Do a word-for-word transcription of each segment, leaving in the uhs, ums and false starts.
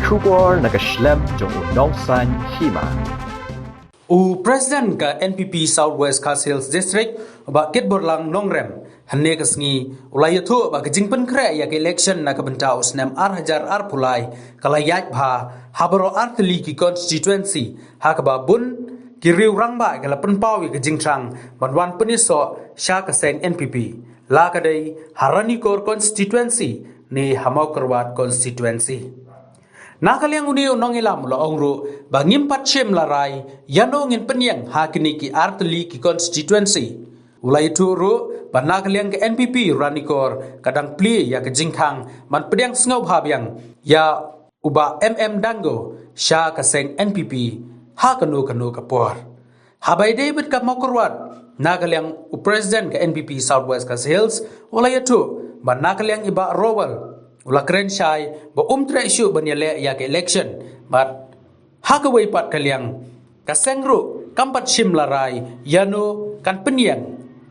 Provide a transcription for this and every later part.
Khubor na ka shlem jong u Nongsaiñ Hima. U President ka N P P South West Khasi Hills District, Bah Kitborlang Nongrem, hynne ka sngi u la ïathuh ba ka jingpynkhreh ïa ka election na ka bynta u snem ar hajar arphew lai ka la ïaid bha ha baroh artylli ki constituency, ha kaba bun ki riew rangbah ki la pynpaw ïa ka jingthrang ban wan pynïasoh sha ka seng N P P, la ka dei ha Ranikor constituency ne ha Mawkyrwat constituency. Na ka liang une u nongïalam u la ong ruh ba ngim pat shim la rai ïano ngin pynïeng ha kine ki artylli ki constituency. U la ïathuh ruh ba na ka liang ka N P P Ranikor ka dang plie ïa ka jingkhang ban pdiang sngewbha biang ïa u Bah M M Dango sha ka seng N P P ha kano kano ka por. Haba ïadei bad ka Mawkyrwat, na ka liang u President ka N P P South West Khasi Hills u la ïathuh ba na ka liang i Bah Rowell u la kren shai ba um treh shuh ban ïaleh ïa ka election, bad ha kawei pat ka liang ka seng ruh kam pat shim la rai ïano kan pynïeng,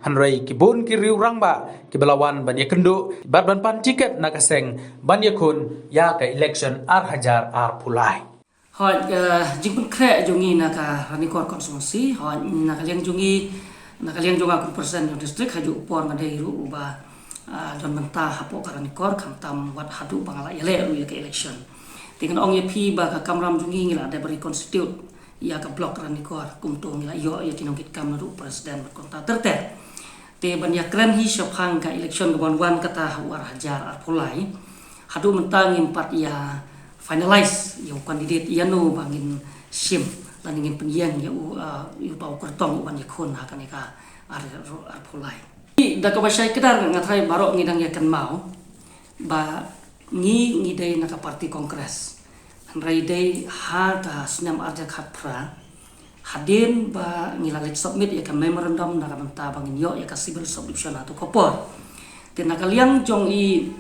hynrei ki bun ki riew rangbah kiba la wan ban ïakynduh bad ban pan tiket na ka seng ban ïakhun ïa ka election ar hajar arphew lai. Hooid, eh, jingpynkhreh jong ngi na ka Ranikor constituency, hooid, na ka liang jong ngi, na ka liang jong nga kum u President jong district, ha juh u por nga dei ruh uba, ah, don bynta hapoh ka Ranikor, khamtam wat haduh ba nga la ïaleh ruh ïa ka election. Te ngan ong ïa phi ba ka kamram jong ngi ngi la dep reconstitute ïa ka block Ranikor, kumto ngi la ïoh ïa ki nongkitkam naduh u President bad kumta ter ter. Te ban ïakren hi shaphang ka election kaban wan kata ha u ar hajar arphew lai, haduh mynta ngim pat ïa finalize ïa u candidate ïano ba ngin shim lane ngin pynïeng ïa u, ah, ïa uta u kyrtong uban ïakhun ha kane ka ar, arphew lai. Da kaba shai kdar nga tharai baroh ngi dang ïa kynmaw ba ngi, ngi dei na ka party Congress. Hynrei dei ha ka snem ar hajar khatphra, hadien ba ngi la leit submit ïa ka memorandum na ka bynta ba ngin ïoh ïa ka civil subdivision ha tu ka por. Te na ka liang jong i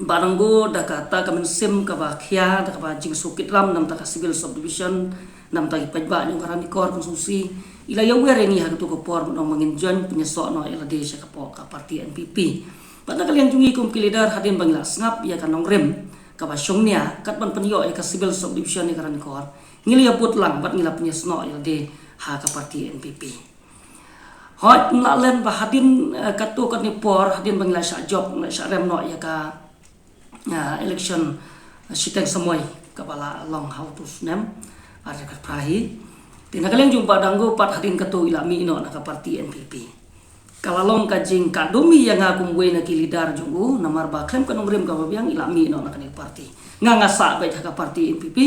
Bah Dango, da kata ka mynsiem kaba khia, da kaba jingsngewkitram namta ka civil subdivision, namta ki paidbah jong ka Ranikor constituency, i la ïawer ïa ngi ha katu ka por, ba ong ba ngin join pynïasoh noh ïa lade sha ka por ka party N P P. Bad na ka liang jong ngi kum ki leader, hadien ba ngi la sngap ïa ka nongrim kaba shongnia kat ban pynïoh ïa ka civil subdivision ïa ka Ranikor, ngi la ïabud lang bad ngi la pynïasnoh ïa lade ha ka party N P P. Hooid, ngi la len ba hadien, eh, katu kane por, hadien ba ngi la shah jop, ngi la shah rem noh ïa ka, eh, election, eh, shiteng samoi kaba la long ha utu u snem ar hajar khatphra hi. Te na ka liang jong Bah Dango pat hadien katu i la mih noh na ka party N P P. Ka la long ka jingkhatduh mih ïa nga kum uwei na ki leader jong u, namar ba khlem ka nongrim kaba biang i la mih noh na kane ka party. Nga nga sah beit ha ka party N P P,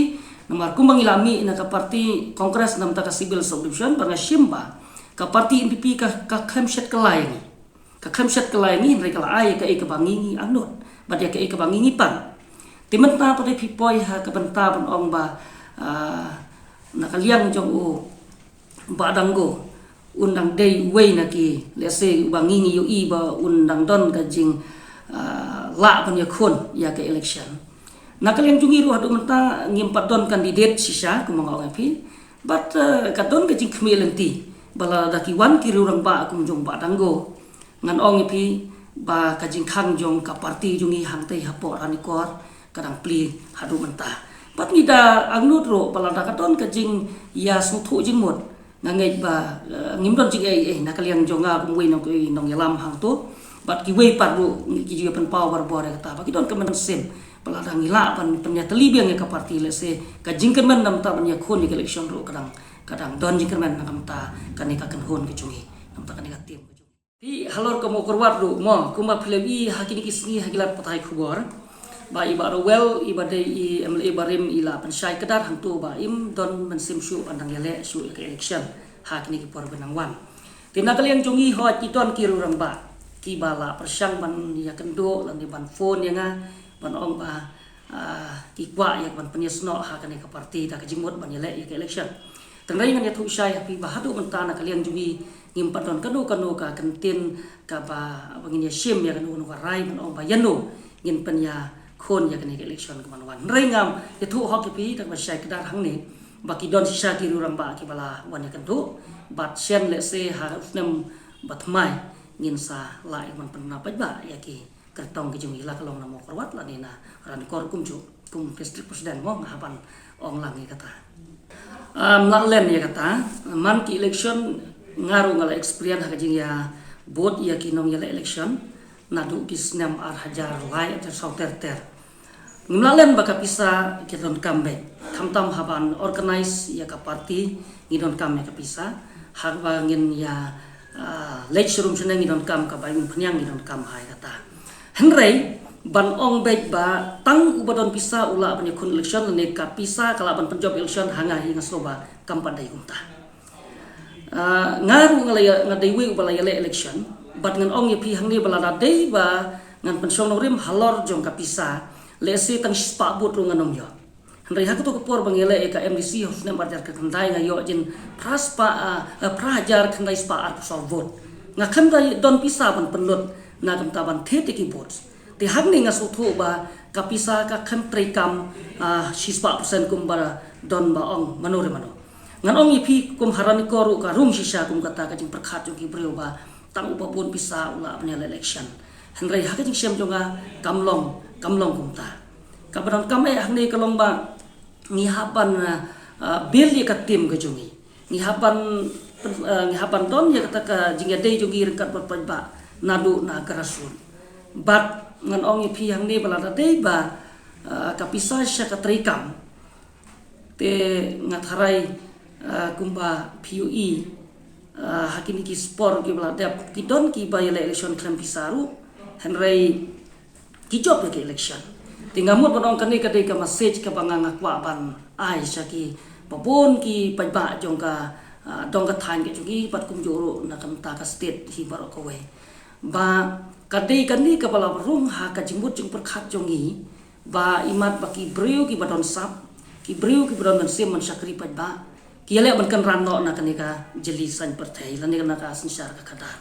namar kumba ngi la mih na ka party Congress namta ka civil subdivision, bad nga shim ba ka party N P P ka, ka khlem shet kylla ïa ngi. Ka khlem shet kylla ïa ngi, hynrei ka la ai ïa kaei kaba ngi ngi angnud bad ïa kaei kaba ngi ngi pan. Te mynta pat phi poi ha ka bynta ban ong ba, ah, na ka liang jong u Bah Dango un dang dei uwei na ki, let's say, uba ngi ngi ïohi ba un dang don ka jing, ah, lah ban ïakhun ïa ka election. Na ka liang jong ngi ruh haduh mynta ngim pat don candidate shisha, kumba nga ong ïa phi. Bad, eh, ka don ka jingkhmih lynti ba lada ki wan ki riew rangbah kum jong Bah Dango, ngan ong ïa phi ba ka jingkhang jong ka party jong ngi hangtei hapoh Ranikor ka dang plie haduh mynta. Bad ngi da angnud ruh ba lada ka don ka jingïasngewthuh jingmut, nga ngeit ba, eh, ngim don jingaiei na ka liang jong nga kum uwei na ki nongïalam hangto. Bad kiwei pat ruh ngi, ki ju ïa pynpaw barabor ïa kata ba ki don ka mynsiem ba lada ngi lah ban pynïatylli biang ïa ka party, let's say, ka jingkyrmen namta ban ïakhun ïa ka election ruh ka dang, ka dang don jingkyrmen na ka bynta kane ka kynhun ka jong ngi, namta kane ka team ka jong ngi. Te halor ka Mawkyrwat ruh mo, kumba phi la ïohi ha kine ki sngi ha ki lad pathai khubor ba i Bah Rowell, iba dei i M L A barim, i la pynshai kdar hangto ba im don mynsiem shuh ban dang ïaleh shuh ïa ka election ha kine ki por ba nang wan. Te na ka liang jong ngi, hooid, ki don ki riew rangbah kiba la pyrshang ban ïakynduh lane ban phone ïa nga ban ong ba, ah, ki kwah ïa ban pynïasnoh ha kane ka party da ka jingmut ban ïaleh ïa ka election. Te hynrei ngan ïathuh shai ha phi ba haduh mynta na ka liang jong ngi ngim pat don kano kano ka kyntien kaba, ba ngin ïashim ïa kano kano ka rai ban ong ba ïano ngin pynïakhun ïa kane ka election kaban wan. Hynrei ngam ïathuh hok ïa phi da kaba shai kdar hangne ba ki don shisha ki riew rangbah kiba la wan ïakynduh, bad shen, let's say, ha u snem ba thymmai ngin sa lah ïa ban pynbna paidbah ïa ki kyrtong ki jong ngi, la ka long na Mawkyrwat lane na Ranikor kumjuh, kum district president mo nga hap ban ong lang ïa kata. Ym lah len ïa kata, man ki election nga ruh nga la experience ha ka jingïa vote ïa ki nongïaleh election naduh ki snem ar hajar lai ter saw ter ter. Ngim lah len ba ka pisa ki donkam beit. Khamtam haba ngi organize ïa ka party ngi donkam ïa ka pisa. Haba ngin ïa, ah, leit sha rum shane ngi donkam, ka bai umphniang ngi donkam ha ïa kata. Hynrei ban ong beit ba tang uba don pisa u lah ban ïakhun election lane ka pisa ka lah ban pynjop election, ha nga hi nga sngew ba kam pat dei kumta. Ah, nga ruh nga la ïa, nga dei uwei uba la ïaleh election, bad ngan ong ïa phi hangne ba lada dei ba ngan pynshong nongrim halor jong ka pisa, lehse tang shispah vote ruh ngan ym ïoh. Hynrei ha kato ka por ba nga ïaleh ïa ka M D C ha u snem ar hajar khyndai nga ïoh jin phra spah, ah, ah, phra hajar khyndai spah arphew saw vote. Nga khlem da don pisa ban pynlut na ka bynta ban thied ïa ki vote. Te hangne nga sngewthuh ba ka pisa ka khlem treikam, ah, shispah percent kumba don ba ong mano re mano. Ngan ong ïa phi kum ha Ranikor ruh ka rung shisha kum kata ka jingpyrkhat jong ki briew ba tang uba bun pisa u lah ban ïaleh election. Hynrei ha ka jingshem jong nga kam long, kam long kumta. Kaba donkam eh hangne ka long ba ngi hap ban, ah, ah, build ïa ka team ka jong ngi. Ngi hap ban, ah, ngi hap ban don ïa kata ka jingïadei jong ngi ryngkat bad paidbah naduh na grassroot. Bad ngan ong ïa phi hangne ba lada dei ba, ah, ka pisa shisha ka treikam. Te nga tharai, ah, kumba phi ïohi, ah, ha kine ki spor kiba la dep ki don kiba ïaleh election khlem pisa ruh. Hynrei ki jop ïa ki election. Te nga mut ban ong kane ka dei ka message kaba nga nga kwah ban ai sha kiba bun ki paidbah jong ka, ah, dong ka thaiñ ka jong ngi bad kumjuh ruh na ka bynta ka state hi baroh kawei. Ba ka dei kane kaba la rung ha ka jingmut jingpyrkhat jong ngi. Ba imat ba ki briew kiba don sap, ki briew kiba don mynsiem ban shakri paidbah, ki ïaleh ban kynran noh na kane ka jylli saiñ pyrthei lane na ka synshar ka khadar.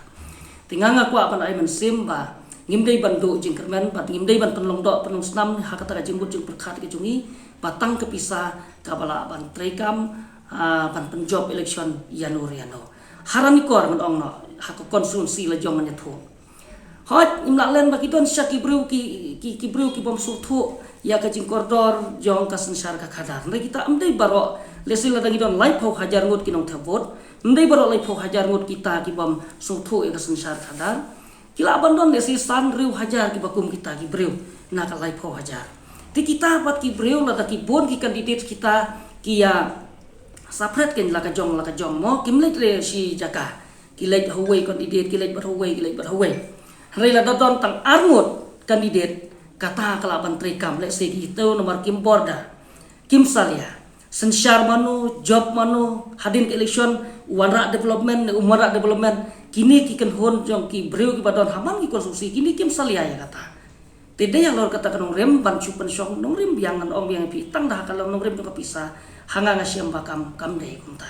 Te nga nga kwah ban ai mynsiem ba ngim dei ban duh jingkyrmen bad ngim dei ban pynlong doh pynlong snam ha kata ka jingmut jingpyrkhat ka jong ngi ba tang ka pisa kaba lah ban treikam, ah, ban pynjop election ïano re ïano. Ha Ranikor ngan ong noh ha ka constituency la jong ngan ïathuh. Hooid, ngim lah len ba ki don shisha ki briew ki, ki, ki briew kibym sngewthuh ïa ka jingkordor jong ka synshar ka khadar. Hynrei kita ym dei baroh, lehse lada ngi don laiphew hajar ngut ki nongthep vote, ym dei baroh laiphew hajar ngut kita kibym sngewthuh ïa ka synshar khadar. Ki lah ban don lehse san hynriew hajar kiba kum kita ki briew na ka laiphew hajar. Te kita pat ki briew lada ki bun ki candidate kita ki ïa separate kein la ka jong la ka jong mo, kim leit re shi jaka. Ki leit ha uwei candidate, ki leit bad ha uwei, ki leit bad ha uwei. Hynrei lada don tang ar ngut candidate, kata ka lah ban treikam, lehse kito namar kim border, kim salia. Synshar mano, jop mano, hadien ka election, u wanrah development ne um wanrah development, kine ki kynhun jong ki briew kiba don ha man ki constituency, kine kim salia ïa kata. Te dei halor kata ka nongrim ban shu pynshong nongrim biang, ngan ong biang ïa phi tang da ha ka long nongrim jong ka pisa, ha nga nga shem ba kam, kam dei kumta.